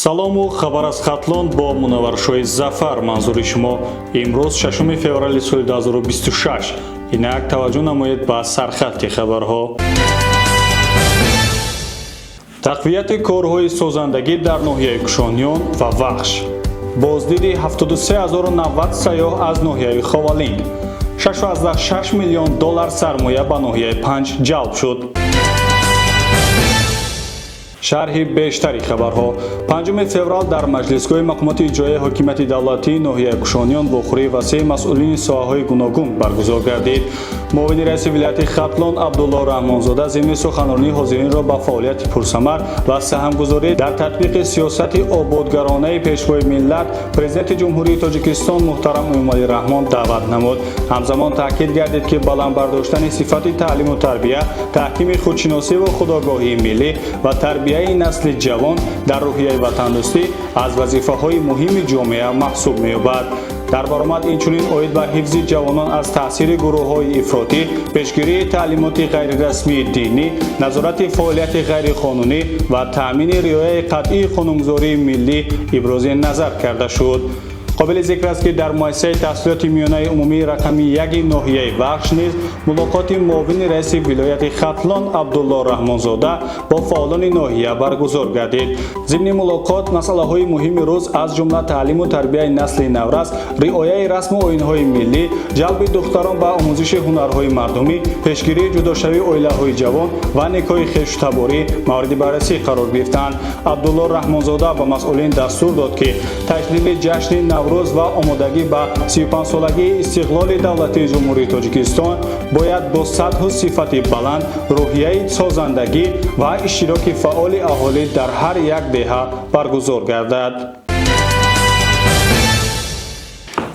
Салому хабар аз Хатлон бо Мунавваршоҳи Зафар манзури шумо. Имрӯз 6 феврали соли 2026. Инак таваҷҷӯҳ намоед ба сархатти хабарҳо. Тақвияти корҳои созандагӣ дар ноҳияи Кушониён ва Вахш. Боздиди 73090 сайёҳ аз ноҳияи Ховалинг. 6,6 миллион доллар сармоя ба ноҳияи Панҷ ҷалб шуд. Шарҳи бештари хабарҳо. 5 феврал дар маҷлисгоҳи мақомоти иҷроияи ҳокимияти давлатии ноҳияи Кушониён вохӯрии васеи масъулини соҳаҳои гуногун баргузор гардид. Муовини раиси вилояти Хатлон Абдулло Раҳмонзода зимни суханронии ҳозиринро ба фаъолияти пурсамар ва саҳмгузорӣ дар татбиқи сиёсати ободгаронаи Пешвои миллат, Президенти Ҷумҳурии Тоҷикистон муҳтарам Эмомалӣ Раҳмон даъват намуд. Ҳамзамон таъкид гардид, ки баланд бардоштани сифати таълиму тарбия, таҳкими худшиносиву худогоҳии миллӣ ва тарбияи насли ҷавон дар рӯҳияи ватандӯстӣ аз вазифаҳои муҳими ҷомеа маҳсуб меёбад. Дар баромад инчунин оид ба ҳифзи ҷавонон аз таъсири гурӯҳҳои ифротӣ, пешгирии таълимоти ғайрирасмии динӣ, назорати фаъолияти ғайриқонунӣ ва таъмини риояи қатъии қонунгузории миллӣ ибрози назар карда шуд. Қобили зикр аст, ки дар муассисаи таҳсилоти миёнаи умумии рақами яки ноҳияи Вахш низ мулоқоти муовини раиси вилояти Хатлон Абдулло Раҳмонзода бо фаъолони ноҳия баргузор гардид. Зимни мулоқот масъалаҳои муҳими рӯз, аз ҷумла таълиму тарбияи насли наврас, риояи расму оинҳои миллӣ, ҷалби духтарон ба омӯзиши ҳунарҳои мардумӣ, пешгирии ҷудошавии оилаҳои ҷавон ва никоҳи хешутаборӣ мавриди баррасӣ қарор гирифтанд. Абдулло Раҳмонзода ба масъулин дастур дод, ки таҷлили ҷашни Наврӯз ва омодагӣ ба 35-солагии истиқлоли давлатии Ҷумҳурии Тоҷикистон бояд бо сатҳу сифати баланд, рӯҳияи созандагӣ ва иштироки фаъоли аҳолӣ дар ҳар як деҳа баргузор гардад.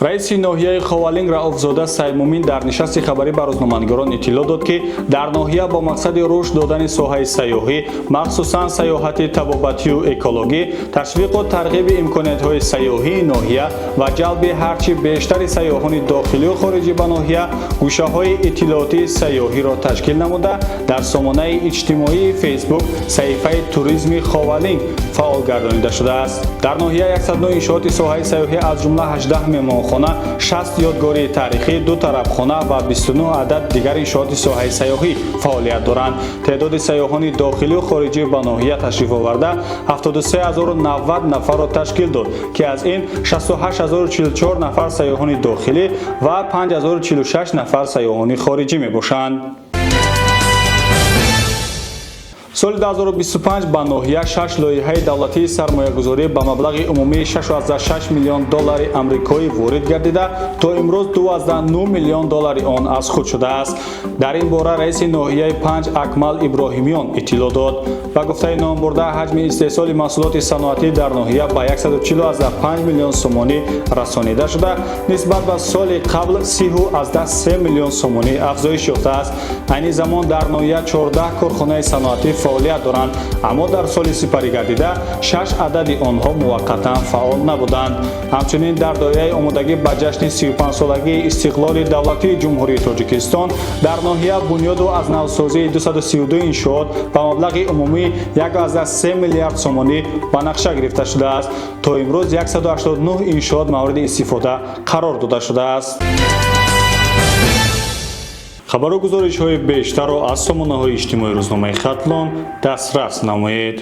Раиси ноҳияи Ховалинг Рауфзода Саймумин дар нишасти хабарӣ ба рӯзноманигорон иттилоъ дод, ки дар ноҳия бо мақсади рушд додани соҳаи сайёҳӣ, махсусан сайёҳати табобатию экологӣ, ташвиқу тарғиби имкониятҳои сайёҳии ноҳия ва ҷалби ҳарчи бештари сайёҳони дохилию хориҷӣ ба ноҳия гӯшаҳои иттилоотии сайёҳиро ташкил намуда, дар сомонаи иҷтимоии Фейсбук саҳифаи туризми Ховалинг фаъол гардонида шудааст. Дар ноҳия 109 иншооти соҳаи сайёҳӣ, аз ҷумла 18 меҳмонхона, 60 ёдгории таърихӣ, ду тарабхона ва 29 адад дигар иншооти соҳаи сайёҳӣ фаъолият доранд. Теъдоди сайёҳони дохилию хориҷӣ ба ноҳия ташриф оварда 73090 нафарро ташкил дод, ки аз ин 68044 нафар сайёҳони дохилӣ ва 5046 нафар сайёҳони хориҷӣ мебошанд. Соли 2025 ба ноҳия 6 лоиҳаи давлатии сармоягузорӣ ба маблағи умумии 6,6 миллион доллари амрикоӣ ворид гардида, то имрӯз 2,9 миллион доллари он аз худ шудааст. Дар ин бора раиси ноҳияи Панҷ Акмал Иброҳимиён иттилоъ дод. Ба гуфтаи номбурда, ҳаҷми истеҳсоли маҳсулоти саноатӣ дар ноҳия ба 140,5 миллион сомонӣ расонида шуда, нисбат ба соли қабл 30,3 миллион сомонӣ афзоиш ёфтааст. Айни замон дар ноҳия 14 корхонаи саноатӣ фаъолият доранд, аммо дар соли сипарӣ гардида 6 адади онҳо муваққатан фаъол набуданд. Ҳамчунин дар доираи омодагӣ ба ҷашни 35-солагии истиқлоли давлатии Ҷумҳурии Тоҷикистон дар ноҳия бунёду аз навсозии 232 иншоот ба маблағи умумии 1,3 миллиард сомонӣ ба нақша гирифта шудааст. То имрӯз 189 иншоот мавриди истифода қарор дода шудааст. Хабару гузоришҳои бештарро аз сомонаҳои иҷтимоии рӯзномаи Хатлон дастрас намоед.